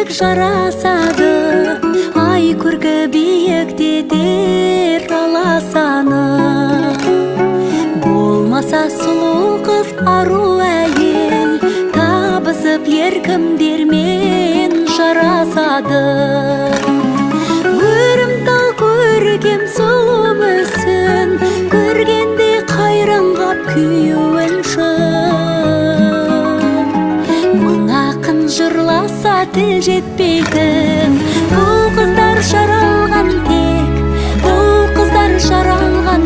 тек жарасады, ай көркі биіктетер аласаны. Болмаса сұлу қыз, ару әйел, табысып еркімдермен жарасады. Өрімтал көркем сұлу мүсін, көргенде қайран қап күйеуін шын. Мың ақын жырласа, тіл жетпейтін, бұл қыздар жаралған тек, бұл қыздар жаралған.